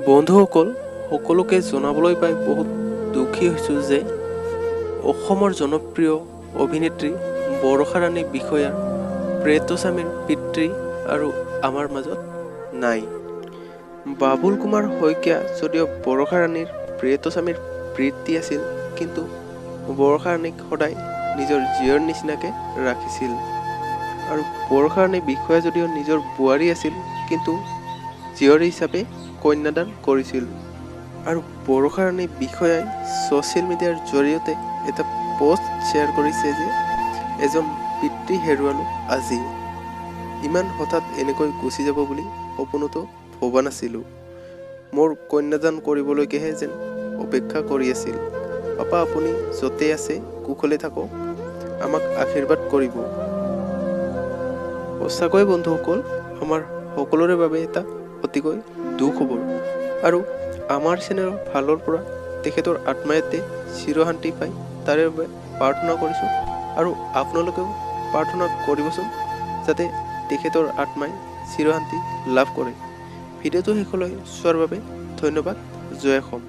বন্ধুসকল, সকলোকে জনাবলৈ পাই বহুত দুখী হৈছোঁ যে অসমৰ জনপ্ৰিয় অভিনেত্ৰী বৰষাৰাণী বিষয়াৰ প্ৰেতস্বামীৰ পিতৃ আৰু আমাৰ মাজত নাই। বাবুল কুমাৰ শইকীয়া যদিও বৰষাৰাণীৰ প্ৰেতস্বামীৰ পিতৃ আছিল, কিন্তু বৰষাৰাণীক সদায় নিজৰ জীয়ৰ নিচিনাকৈ ৰাখিছিল। আৰু বৰষাৰাণী বিষয়া যদিও নিজৰ বোৱাৰী আছিল, কিন্তু জীয়ৰী হিচাপে কন্যাদান কৰিছিল। আৰু বৰষাৰাণী বিষয়াই ছ'চিয়েল মিডিয়াৰ জৰিয়তে এটা পষ্ট শ্বেয়াৰ কৰিছে যে এজন পিতৃ হেৰুৱালোঁ আজি, ইমান হঠাৎ এনেকৈ গুচি যাব বুলি সপোনতো ভবা নাছিলোঁ। মোৰ কন্যাদান কৰিবলৈকেহে যেন অপেক্ষা কৰি আছিল। পাপা, আপুনি য'তে আছে কুশলে থাকক, আমাক আশীৰ্বাদ কৰিব। সঁচাকৈ বন্ধুসকল, আমাৰ সকলোৰে বাবে এটা অতিকৈ দুখবৰ আৰু আমাৰ চেনেলৰ ফালৰ পৰা তেখেতৰ আত্মাই যাতে চিৰশান্তি পায় তাৰে বাবে প্ৰাৰ্থনা কৰিছোঁ। আৰু আপোনালোকেও প্ৰাৰ্থনা কৰিবচোন যাতে তেখেতৰ আত্মাই চিৰশান্তি লাভ কৰে। ভিডিঅ'টো শেষলৈ চোৱাৰ বাবে ধন্যবাদ। জয় অসম।